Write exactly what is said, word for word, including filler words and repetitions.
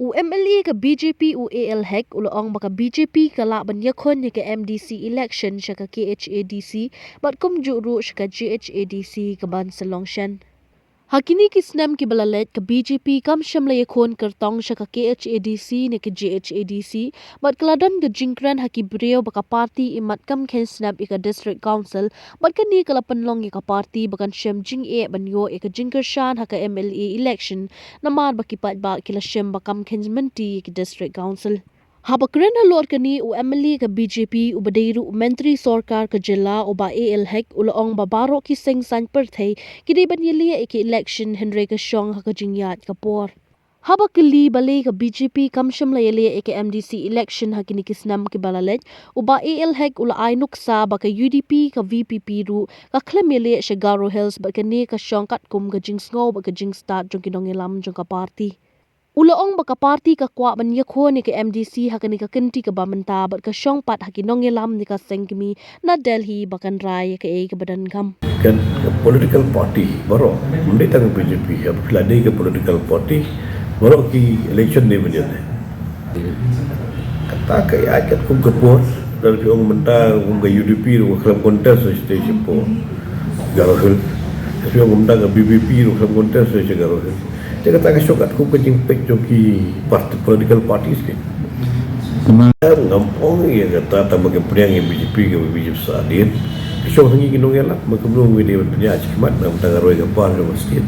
U M L A ka B J P u A L Hek u la ong ba ka B J P ka lah ban ïakhun ïa ka M D C election sha ka K H A D C bad kumjuh ruh sha ka G H A D C ka ban sa long shen. Ha kine ki snem kiba la leit ka B J P kam shym la ïakhun kyrtong sha ka K H A D C ne ka G H A D C bad ka la don ka jingkren ha ki briew ba ka party imat kam kheiñ snap ïa ka District Council bad kane ka la pynlong ïa ka party ba kan shem jingeh ban ïoh ïa ka jingkyrshan ha ka M L A election namar ba ki paidbah ki la shem ba kam kheiñ mynta ïa ka District Council. Haba kren halor kane u M L A ka B J P uba dei ruh u Myntri Sorkar ka jylla u Bah A L Hek u la ong ba baroh ki seng saiñ pyrthei ki dei ban ïaleh ïa ka election hynrei ka shong ha ka jingïaid ka por. Haba kylli balei ka B J P kam shym la ïaleh ïa ka M D C election ha kine ki snem kiba la leit, u Bah A L Hek u la ai nuksa ba ka U D P ka V P P ruh ka khlem ïaleh sha Garo Hills bad kane ka shong katkum ka jingsngew bad ka jingstad jong ki nongïalam jong ka party. U la ong ba ka party ka kwah ban ïakhun ïa ka M D C ha kane ka kynti kaba mynta bad ka shong pat ha ki nongïalam ne ka seng kmie na Delhi ba kan rai ïa kaei kaba donkam. Kan ka political party baroh, ym dei tang ka B J P, haba phi la dei ka political party baroh ki election dei ban ïaleh. Kata ka ïaid katkum ka por, lada phi ong mynta kum ka U D P ruh ka khlem contest sha stage hapoh Garo Hills. Phi ong mynta ka V P P ruh ka khlem contest sha Garo Hills. Te kata ka shong katkum ka jingpeit jong ki part-, political parties ki. Ngam ong ïa kata tang ba ka pdiang ïa B J P ka B J P sahdien. Ka shong ha ngi ki nongïalam, ma ka briew ngi dei ban pynïaid shakhmat, namar ka roi ka par jong ka state.